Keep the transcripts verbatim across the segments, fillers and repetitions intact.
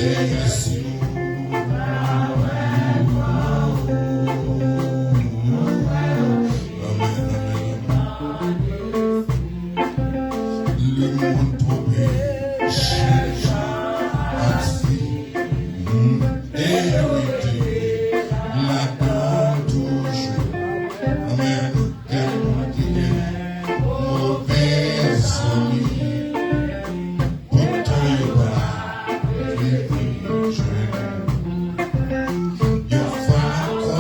Seyè, si nou pa wè kò w. Amèn, amèn, amèn. Lemonn twonpe, Jezi ap viv. E yo rete ladan toujou. Amèn. Gen moun ki gen move zanmi. Poutan yo pa rive jwenn ou. Yon fwa ankò,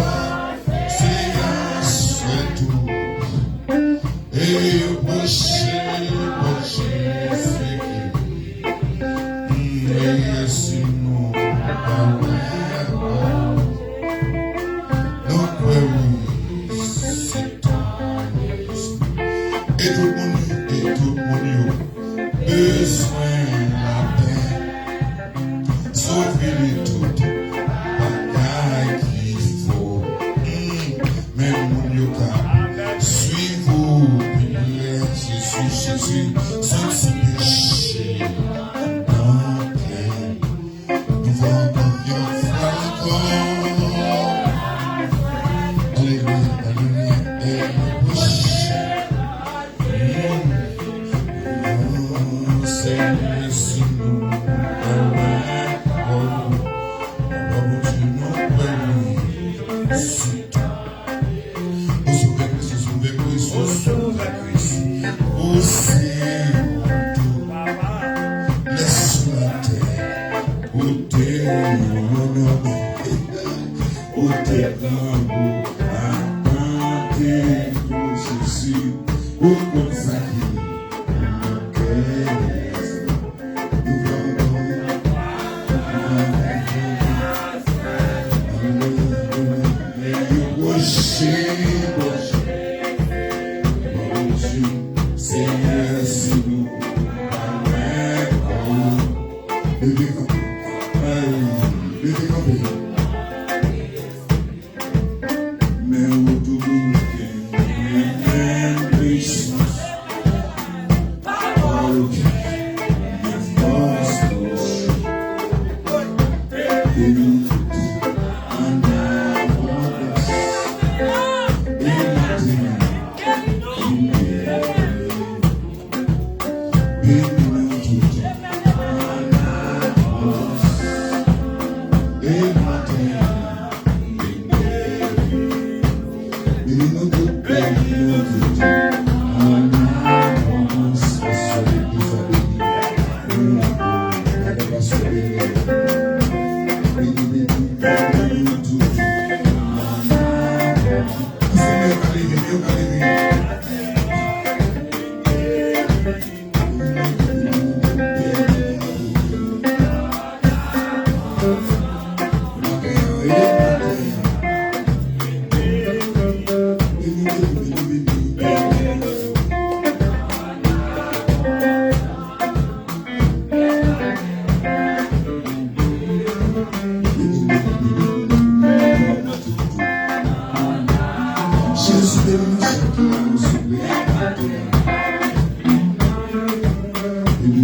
Seyè, sèvi tou. E yo pwoche, pwoche, seke. Seyè, si nou pa wè, nou kwè wi, se tan. E tout moun, e tout moun yo bezwen lapè. Sove li tout bagay ki fo. Mm. Men moun yo ka swiv ou pi prè. Jezi, Jezi, santi peche andan kè. Nou va ankò, yon fwa ankò. Alelouya, alelouya. E nou pwoche. Seyè, si nou pa wè kò w, Papa Bondye, nou kwè wi. Si ou sove Kris, ou sove Kris, ou sove Kris, ou se tout. Lè sou latè, ou te yon nonm. Ou te grangou, atake pou Jezi. Ou konn sa ki nan kè. Nou pran bon. Men yo pwoche, pwoche. Bondye, Seyè, si nou pa wè kò w. Leve kanpe. Ay, leve kanpe. Men ou toujou genyen menm pisans. Pawòl ou gen menm fòs. E nou tout ann abondans. E maten an, ki byen. Beni nou tout. E maten an, beni nou tout, beni nou tout. Pastè Beni, pastè Beni. Beni, beni, beni nou tout. Senyè, yo ka leve, yo ka leve. Jezi beni nou chak, nou souple. Beni nou, beni nou, beni nou. Beni nou. Beni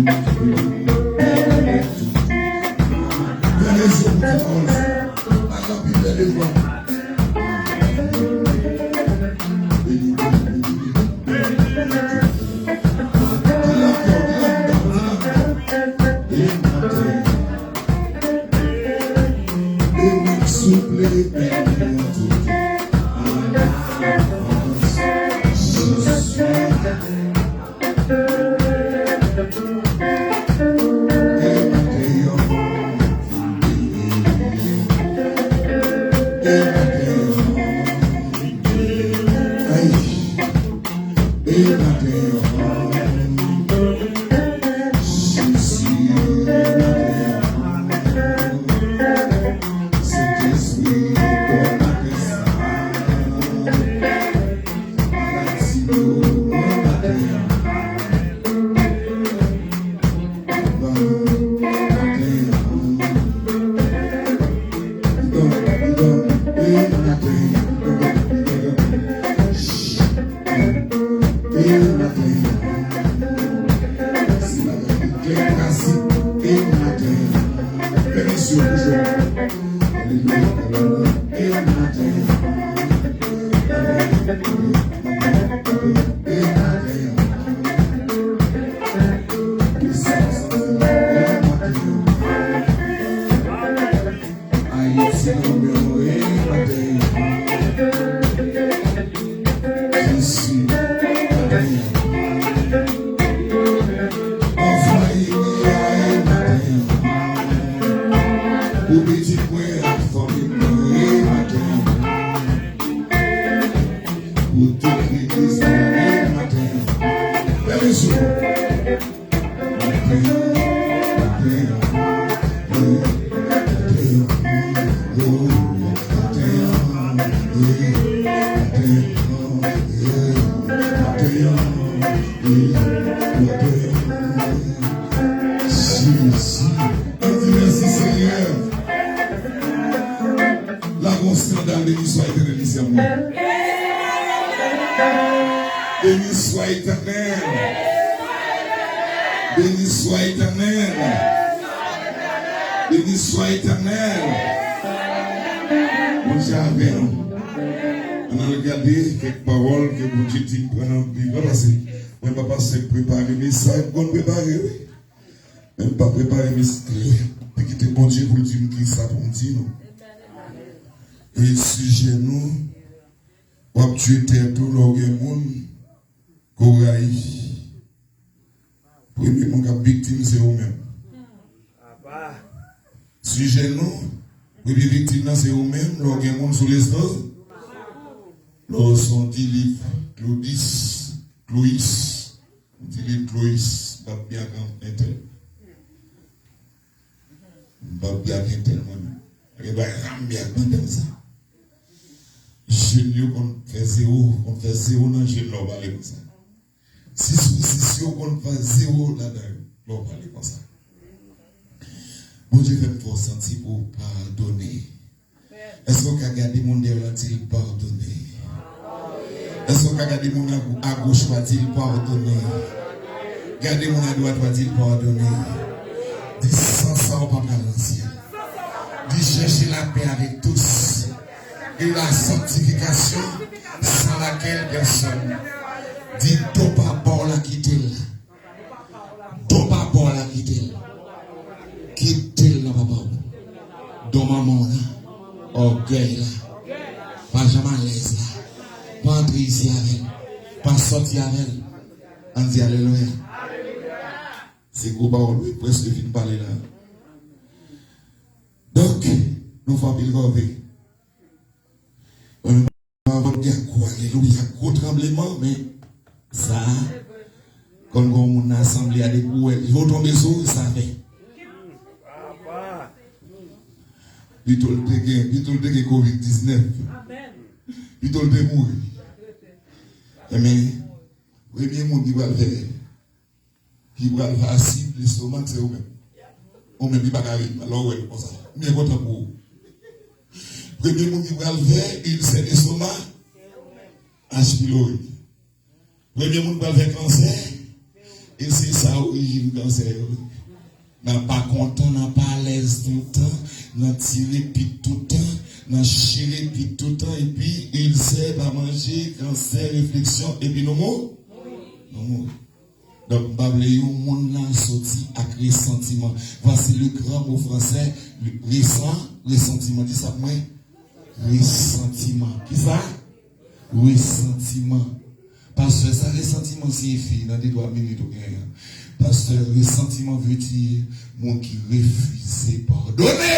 nou. Beni nou. Beni nou. Jezi. Ann di mèsi, Senyè. Lage yon sandal, beni swa Etènèl, mesye, mwen. Beni swa Etènèl. Beni swa Etènèl. Beni swa Etènèl. Bondye avè nou. Ann al gade kèk pawòl ke Bondye di m pran nan Bib la, paske mwen pa pase prepare mesaj, m konn prepare, wi. Men m pa prepare mesaj, te kite Bondye pou l di m kisa pou m di nou. E sijè nou, w ap tiye tèt ou lè w gen moun ke w rayi. Premye moun k ap viktim se ou menm. Sijè nou, premye viktim nan se ou menm, lè w gen moun sou rezo. Lè w se yon Dilip, Claudis, Clois, Dilip, Clois, m p ap byen ak entèl. M p ap byen ak entèl mwen menm. Paske m pa janm byen ak entèl sa. Jèn yo konn fè zewo, konn fè zewo nan jèn lè w pale konsa. Sis sou sis yo konn fè zewo ladan yo lè w pale konsa. Bondye fè m fè w santi pou w padone. Èske w ka gade moun dèyè w la, di l padone? Èske w ka gade moun a, agoch ou a, di l padone? Gade moun adwat ou a, di l padone. Di, san sa w pa pral nan syèl. Di, cherchez la paix avec tous et la sanctification sans laquelle personne. Di, do pa bò w la, kite l. Do pa bò w la, kite l. Kite l nan papa w. Do manman w la. Ògèy la. Pa janm alèz la. Pa antre isi avè l. Pa sòti avè l. Ann di alelouya. Se gwo pawòl, wi, prèske fin pale la. Donk, nou fè anpil kòve. Avan gen gwo alelouya, gwo tranbleman, men sa, konn gen yon moun nan asanble a, depi w wè l, yo tonbe sou ou, sa fè. Pito l te gen, pito l te gen kovid diznèf. Pito l te mouri. Enben, premye moun ki pral fè ki pral fè asid lestomak, se ou menm. Ou menm ki pa ka ri, lè w wè l konsa. M byen kontan pou ou. Premye moun ki pral fè ilsè lestomak, H. pylori. Premye moun ki pral fè kansè, e se sa orijin kansè yo. N a pa kontan, n a pa alèz toutan, n a tire pit toutan, n a chire pit toutan, epi ilsè, pa manje, kansè, enfeksyon, epi nou mou-, nou mouri. Donk, m pa vle yon moun la soti ak resantiman. Voici le grand mot français, le resan-, resantiman. Di sa pou mwen. Resantiman. Kisa? Resantiman. Pastè, sa resantiman siyifi nan de twa minit ou genyen an? Pastè, resantiman vle di moun ki refize padone.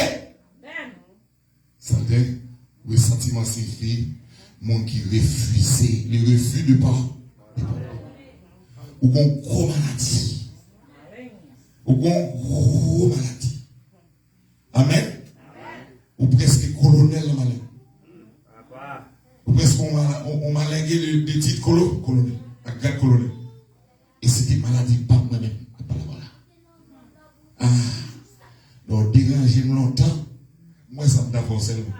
Sa vle di, resantiman siyifi moun ki refize, le refus de pa-, de pardon. Ou gon gwo maladi. Ou gon gwo maladi. Amèn. Ou prèske kolonèl nan maleng. Ou prèske on mala-, on, on malenge de, de tit kolo-, kolonèl, ak grad kolonèl. E se te maladi pa m mwen menm k ap pale avè w la. Ah, lè w deranje m lontan, m wè sa m ta fè w sèlman.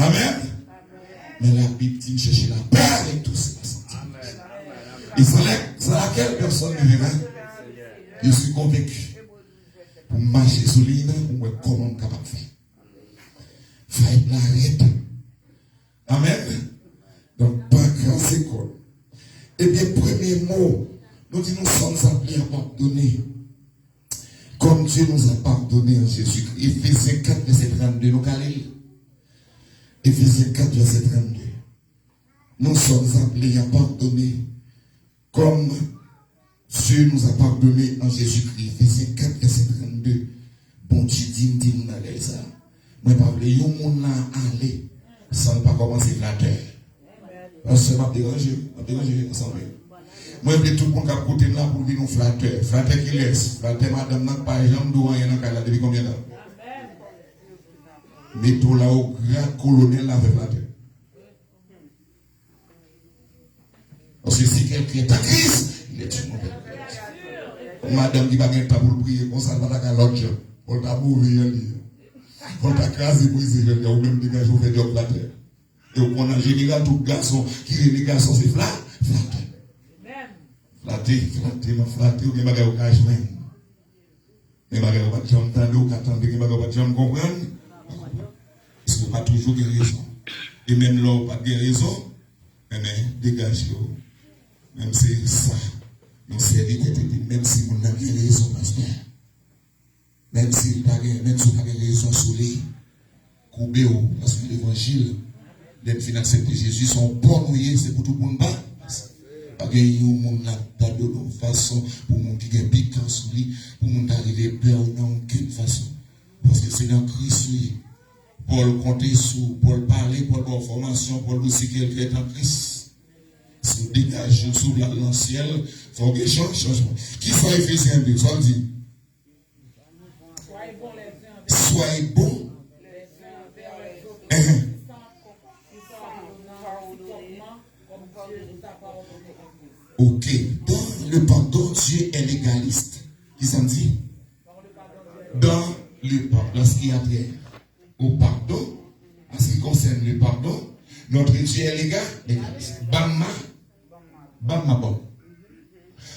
Amèn. Men Labib di m chèche lapè avèk tou se la sante. E san la-, san lakèl pèsòn ne vin, je suis convaincu. Pou m mache sou liy nan, pou m wè kòman m kapab fè. Fayt la rèd. Amèn. Donk, pa kraze kò l. Ebyen, premye mo, nou di, nous sommes appelés à pardonner, comme Dieu nous a pardonné en Jésus-Christ. Efezyen kat, vèsè trannde, nou ka li l. Efezyen kat, vèsè trannde. Nous sommes appelés à pardonner, comme Dieu nous a pardonné en Jésus-Christ. Efezyen kat, vèsè trannde. Bondye di m, di nou nan lè sa. Mwen pa vle yon moun la ale san l pa kòmanse flatè. Pastè, m ap deranje, m ap deranje ansanm yo. Mwen vle tout moun k ap koute m la pou l vin yon flatè. Flatè kilès? Flatè madanm nan k pa janm di w anyen nan kay la depi konbyen tan? Mete w la o grad kolonèl la fè flatè. Paske si kèlken est en Christ, il est une nouvelle créature. Yon madanm ki pa gen tan pou l priye konsa, l pa ta ka lòt jan. Fò l ta move jan li ye. Fò l ta kraze brize jan li ye, ou menm degaje w fè djòb flatè. E w konn an jeneral tout gason ki rele gason se fla, flatè. Flate, flate, nan flate, ou gen bagay ou ka jwenn. Gen bagay ou pa t janm tande, ou ka tande, gen bagay ou pa t janm konprann. Paske ou pa toujou gen rezon. E menm lè ou pa t gen rezon, enben, degaje w. Menm se sa, yon sèvitè te di m, menm si moun nan gen rezon, pastè. Menm si l pa gen, menm si w pa gen rezon sou li, koube w, paske levanjil, lè n fin aksepte Jezi, se yon pòn ou ye, se pou tout moun pa. Pa gen yon moun l ap padone yon fason pou moun ki gen pikan sou li, pou moun ta rive pè w nan okenn fason. Paske se nan Kris ou ye. Pòl konte sou, Pòl pale, Pòl ba w fòmasyon, Pòl di w si kèlken est en Christ. Si w degaje w, si w vle al nan syèl, fò w gen chan-, chanjman. Kisa Efezyen de, sa l di? Soyez bons. Hein. Ok. Dans le pardon, Dieu est légaliste. Kisa m di? Dans le pardon, dans ce qui a trait au pardon, en ce qui concerne le pardon, notre Dieu est léga-, légaliste. Ban m ma, ban m ma bon.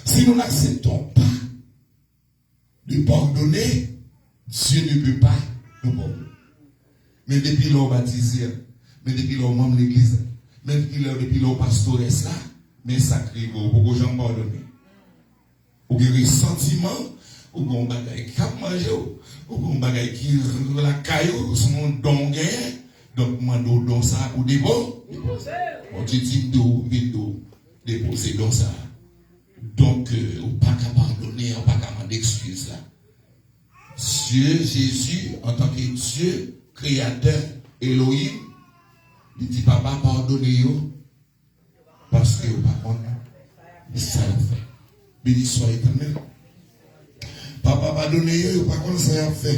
Si nous n'acceptons pas de pardonner, Dieu ne peut pas nous pardonner. Men depi lè w batize a, men depi lè w manm legliz la, men depi lè, depi lè w pastores la, men sa k rive w, poko janm padone. Ou gen resantiman, ou gen yon bagay k ap manje w, ou gen yon bagay ki lakay ou, se yon don w genyen, donk mande w don sa a pou depo-, depoze. Bondye di m di w, vin di w, depoze don sa a. Donk, euh, ou pa ka padone, ou pa ka mande ekskiz la. Dye, Jezi, antanke Dye, Kreyatè, Elohim, li di, Papa, padone yo, paske yo pa konn sa y ap fè. Beni swa Etènèl. Papa, padone yo, yo pa konn sa y ap fè.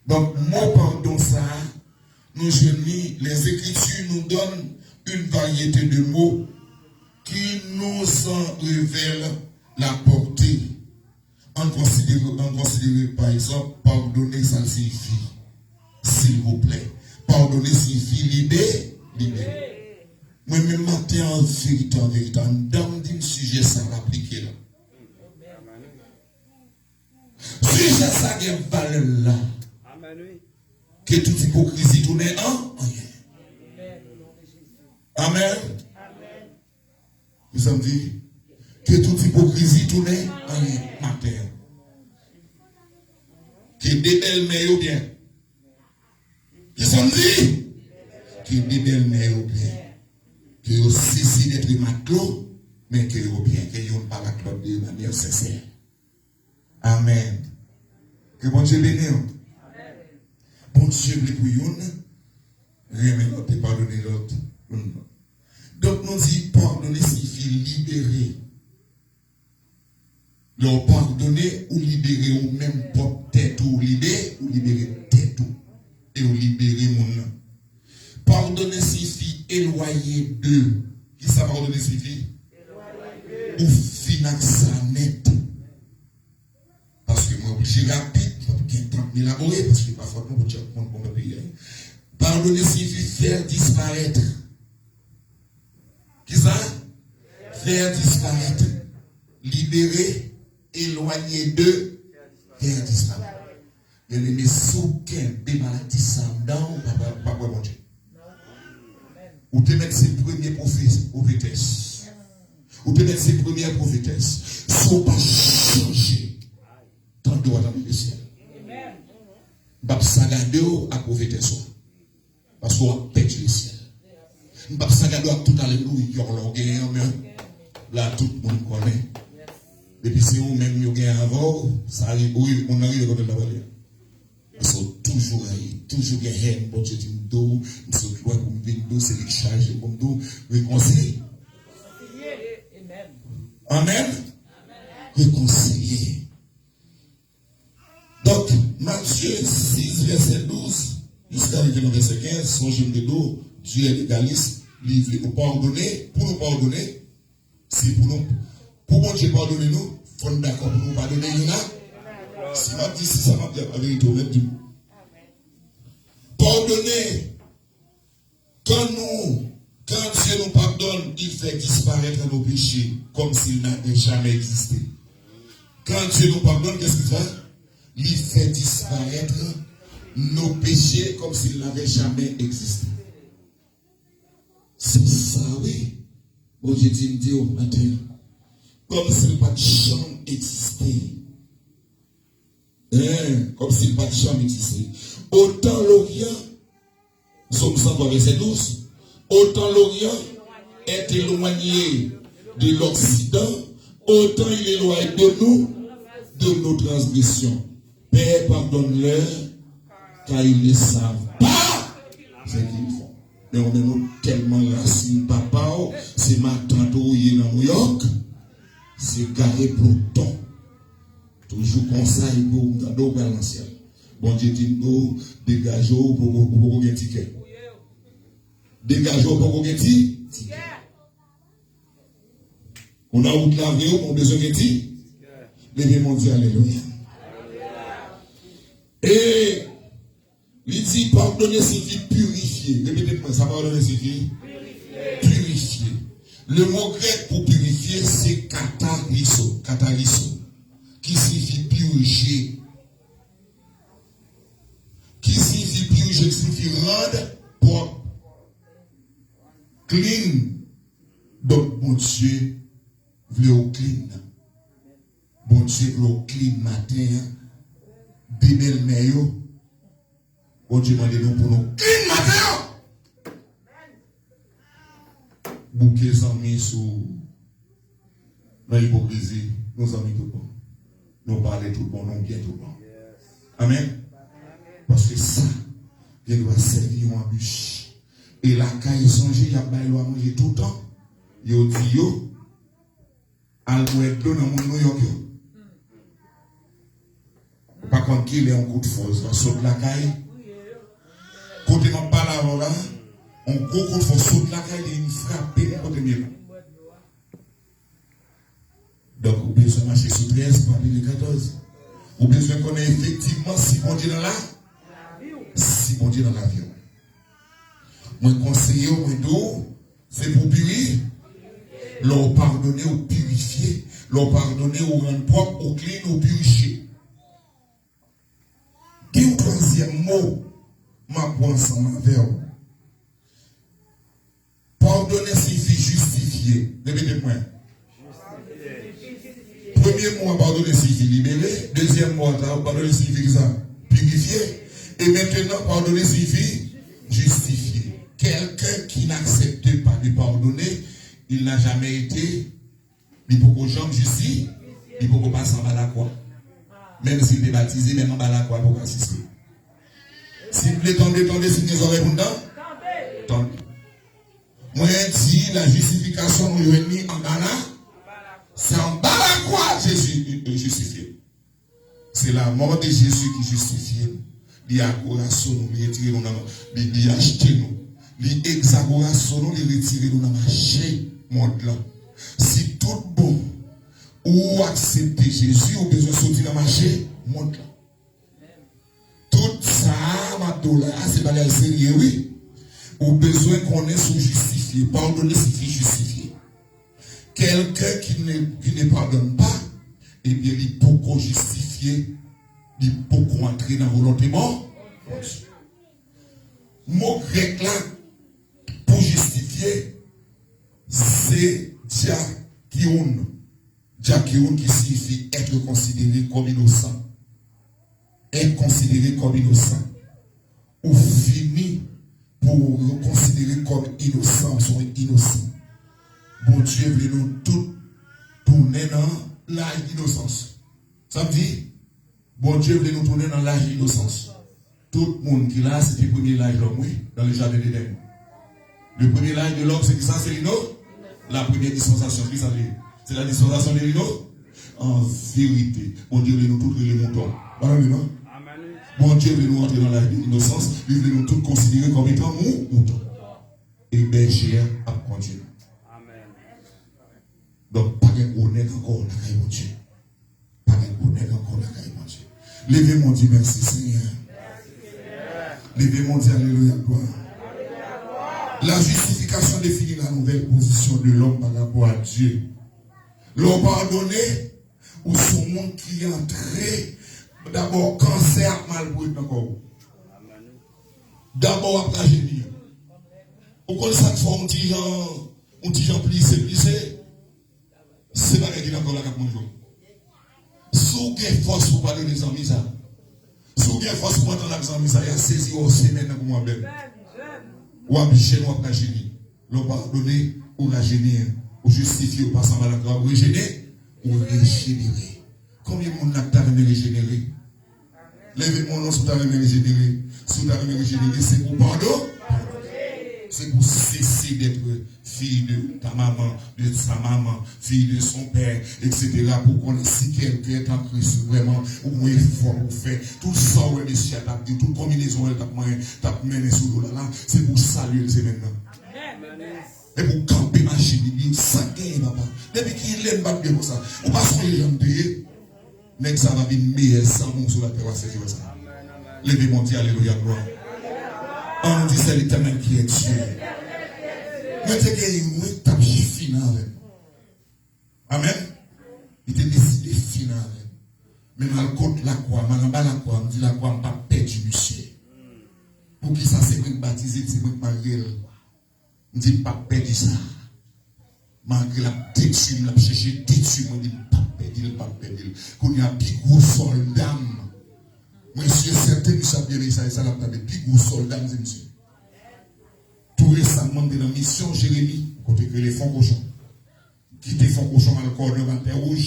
Donk, mo padon sa a, nou jwenn li, les Écritures nous donnent une variété de mots qui nous en révèlent la portée. Ann konsidere, ann konsidere, pa egzanp, padone, sa l siyifi. Silvouplè. Padone siyifi libe-, libere. Mwen menm maten an, an verite, an verite, anndan m di m sijè sa a aplike la. Sijè sa gen valè l la. Amèn, wi. Ke tout ipokrizi tounen an anyen. Amèn. Kisa m di? Ke tout ipokrizi tounen anyen maten an. Ke de bèlmè yo byen. Kisa m di? Ke de bèlmè yo byen. Ke yo sesi dèt matlo, men ke yo byen, ke youn pa bat lòt de manyè sensè. Amèn. Ke Bondye beni w. Bondye vle pou youn renmen lòt e padone lòt. Donk, nou di padone siyifi libere. Lè w padone, ou libere ou menm pwòp tèt ou, ou libe-, ou libere tèt ou. E ou libere moun nan. Padone siyifi elwaye de. Kisa padone siyifi? Ou fin ak sa nèt. Paske mwen oblije rapid, m p ap gen tan pou m elabore, paske pa fòt mwen pou Djak konn konn peyi a. Padone siyifi faire disparaître. Kisa? Faire disparaître. Libere, elwaye de, faire disparaître. Byeneme, si w kenbe maladi sa anndan w, w p ap, w p ap wè Bondye. Ou te mèt se premye pwofe-, pwofetès. Ou te mèt se premyè pwofetès. Si w pa chanje, tande w ap nan lesyèl. M p ap sagade w ak pwofetès ou a. Paske w ap pèdi lesyèl. M p ap sagade w ak tout alelouya w la w genyen an, men la tout moun konnen. Depi se ou menm yo gen avè w, sa rive, ou rive, moun nan rive kote l ap ale a. Paske w toujou rayi, toujou gen hèn. Bondye di m di w, m sot lwen pou m vin di w, se li k chaje pou m di w, rekonsi-. Rekonsilye. Amèn. Amèn. Rekonsilye. Donk, Matye sis, vèsè douz, jiska rive nan vèsè kenz, sonje m te di w, Dye legalis, li vle nou padone, pou nou padone, se pou nou, pou Bondye padone nou, fò n dakò pou nou padone youn a. Si m ap di, si sa m ap di a pa verite, ou mèt di m. Padone. Quand nous, quand Dieu nous pardonne, il fait disparaître nos péchés comme s'ils n'avaient jamais existé. Quand Dieu nous pardonne, qu'est-ce qu'il fait? Il fait disparaître nos péchés comme s'ils n'avaient jamais existé. Se sa, wi. Bondye di m di w maten an. Kòmsi l pa t janm egziste. Hein, kòmsi l pa t janm egziste. Autant l'Orient, Psaume cent trois, verset douze, autant l'Orient est éloigné de l'Occident, autant il éloigne de nous de nos transgressions. Père, pardonne-leur, car ils ne savent pas ce qu'ils font. Men ou menm ou tèlman rasin papa w, se matant ou ye nan New York, se gare ploton. Toujou konsa, epi w tande w pral nan syèl. Bondye di m, "Oh, degaje w, ou poko, ou poko gen tikè. Degaje w, ou poko gen ti, tikè." Ou nan wout lavi w, ou bezwen gen ti. Leve men w, di alelouya. E li di, padone siyifi pirifye. Repete pou mwen, sa padone siyifi? Pirifye. Le mot grec pour purifier, c'est katalizo, katalizo, ki siyifi pirije. Ki siyifi pirije, ki siyifi rann pwòp. Clean. Donk, Bondye vle w clean. Bondye vle w clean maten an. De bèlmè yo, Bondye mande nou pou nou clean maten an. Bouke zanmi sou, nan ipokrizi, nou zanmi tout bon. Nou pale tout bon, nou byen tout bon. Amèn. Paske sa, gen dwa sèvi yon anbich. E lakay, sonje, y ap bay lwa manje toutan. Yo di yo, al bwè dlo nan moun Nouyòk yo. Ou pa konn kilè yon kout fòs va sot lakay. Kote m ap pale avè w la, yon gwo kout fòs sot lakay, li vin frape m kote m ye la. Donk, ou bezwen mache sou trèz pou ale nan katòz. Ou bezwen konnen efektivman si Bondye nan la, si Bondye nan lavi w. Mwen konseye w, mwen di w, se pou w piri. Lè w padone, w pirifye. Lè w padone, w rann pwòp, w clean, w pirije. Gen yon twazyèm mo m ap pran ansanm avè w. Padone siyifi jistifye. Repete pou mwen. Premye mo a padone siyifi libere. Dezyèm mo a padone siyifi kisa? Pirifye. E mentenan, padone siyifi jistifye. Quelqu'un qui n'accepte pas de pardonner, il n'a jamais été, li poko janm jisti, li poko pase anba lakwa. Menm si l te batize, menm anba lakwa, l poko asiste. Si n vle tande, tande, si n gen zòrèy pou n tande, tande. Mwen di, la justification nou jwenn li anba la, se anba lakwa Jezi jistifye. Se la mort de Jésus ki jistifye nou. Li agoraso nou, li retire nou nan, li, li achte nou. Li egzagoraso nou, li retire nou nan mache mond lan. Si tout bon ou aksepte Jezi, ou bezwen soti nan mache mond lan. Tout sa a m ap di w la a, se bagay serye, wi. Ou bezwen konnen si w jistifye. Padone siyifi jistifye. Quelqu'un qui ne, qui ne pardonne pas, ebyen, li poko jistifye, li poko antre nan volonte Bon-, Bondye. Mo grèk la pou jistifye, se diakiroun. Diakiroun ki siyifi être considéré comme innocent. Être considéré comme innocent. Ou fini pou yo konsidere kòm inosan, ou se yon inosan. Bondye vle nou tout tounen nan laj inosans. Sa vle di, Bondye vle nou tounen nan laj inosans. Tout moun ki la, se te premye laj lòm, wi, dans le jardin d'Éden. Le premier l'âge de l'homme, se kisa? Se lino-, la première dispensation, kisa li ye? C'est la dispensation de l'innocence. An verite, Bondye vle nou tout rele mouton. Pa vre, non? Bondye vle nou antre nan laj de linosans. Li vle nou tout konsidere kòm etan mou, mouton. E bèje a ap kondui nou. Donk, pa gen gwo nèg ankò lakay Bondye. Pa gen gwo nèg ankò lakay Bondye. Leve men w, di, mèsi, Senyè. Leve men w, di, alelouya, glwa. La justification définit la nouvelle position de l'homme par rapport à Dieu. Lè w padone, ou se yon moun ki antre, dabò, kansè ap mal pou ret nan kò w. Dabò, w ap rajeni. Ou konn sa k fè w yon ti jan, yon ti jan plise, plise? Se bagay ki nan kò w la k ap manje w. Si w gen fòs pou padone zanmi sa, si w gen fòs pou antann ak zanmi sa, y a sezi w semèn nan pou mwa bèl. W ap jèn, w ap rajeni. Lè w padone, ou rajeni, ou jistifye, ou pase anba lakwa, ou rejene, ou rejenere. Konbyen moun la k ta renmen rejenere? Leve men w non, si w ta renmen rejenere. Si w ta renmen rejenere, se pou padon. Se pou cesser d'être fille de ta maman, de sa maman, fille de son père, et cetera. Pou konnen si quelqu'un est en Christ, vrèman, ou gon efò pou fè. Tout sa w wè mesye a t ap di, tout konbinezon w wè l t ap manyen, t ap mennen sou do l la, se pou w salye l semèn nan. E pou w kanpe mache li, di, sa k genyen, papa? Depi kilè m pa t byen konsa? Ou pa sonje jan m te ye? Nèg sa va vin meyè san moun sou latè, w a sezi wè sa. Leve men w, di, alelouya, glwa. Ann di, c'est l'Éternel qui est Dieu. Mwen te gen yon moun k t ap fini avè m. Amèn. Li te deside fini avè m. Men m al kot lakwa, m al anba lakwa, m di lakwa, m p ap pèdi misye. Poukisa? Se mwen k batize l, se mwen k marye l. M di, m p ap pèdi sa. Malgre l ap detwi m, l ap chèche detwi m, mwen di, m p ap pèdi l, m p ap pèdi l. Kounye a, pi gwo sòlda m, mwen si e sèten misye ap gade sa, e sa l ap tande, pi gwo sòlda m, se misye. Tou resaman, m te nan misyon Jeremi, kote k rele Fon Kochon. Kite Fon Kochon, m al Kòdon, m al Tè Wouj,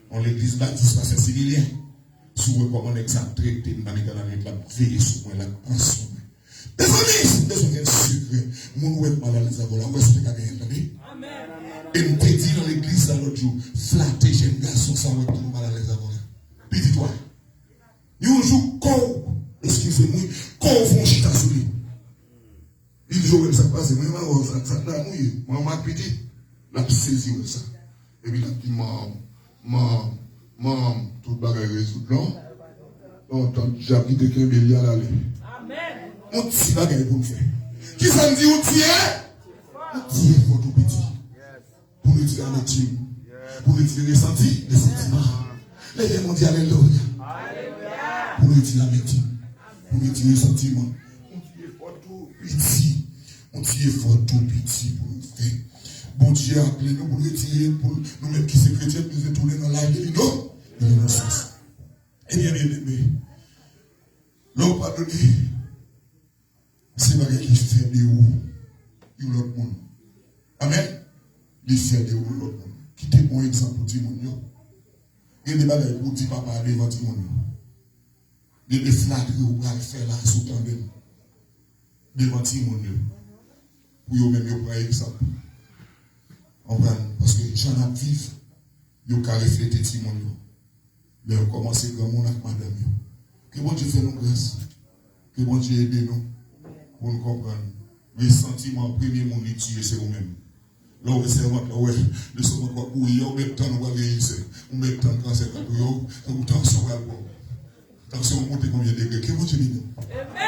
yon legliz batis, pastè Similyen. Si w wè kòman nèg sa ap trete m nan mitan lannwit, l ap veye sou mwen, l ap pran swen mwen. Mezanmi, si m bezwen gen sekrè, moun wè m malalèz avè w la, ou wè si w te ka genyen l, tande. E m te di nan legliz la lòt jou, flate jèn gason sa w wè k toujou malalèz avè w la. Pitit ou a. Yon jou, kò w, eskize m wi, kò w fè yon chita sou li. Li di, Joel, sa k pase? Mwen, mwen, sa, sa k la mouye. Mwen, mwen ak pitit. L ap sezi wè sa. Epi l ap di, manm, manm, manm, tout bagay rezoud non. Yon tan dyab ki te kenbe li a l ale. Yon ti bagay pou n fè. Kisa m di, yon ti e? Yon ti efò tou piti. Pou nou di lametim. Pou nou di resanti, resantiman. Leve men w, di alelouya. Pou nou di lametim. Pou nou di resantiman. Yon ti efò tou piti. Yon ti efò tou piti pou nou fè. Bondye ap vle nou pou nou retire, pou nou menm ki se kretyen, nou bezwen tounen nan laj de lino, de linosans. Ebyen, byeneme, lè w padone, se bagay ki fè de ou yon lòt moun. Amèn. Li fè de ou yon lòt moun. Kite bon egzanp pou timoun yo. Gen de bagay pou w di papa a devan timoun yo. Gen de flatri ou pral fè la, si w tande m. Devan timoun yo. Pou yo menm yo pran egzanp. Konprann? Paske jan n ap viv, yo ka reflete timoun yo. Lè yo kòmanse granmoun ak madanm yo. Ke Bondye fè nou gras. Ke Bondye ede nou pou nou konprann. Resantiman, premye moun li tiye se ou menm. Lè w wè sèvant la, w wè lestomak w ap bouyi, ou mèt tann ou pral gen ilsè. Ou mèt tann kansè pral touye w, ou tansyon pral pran w. Tansyon w monte konbyen degre? Ke Bondye beni w.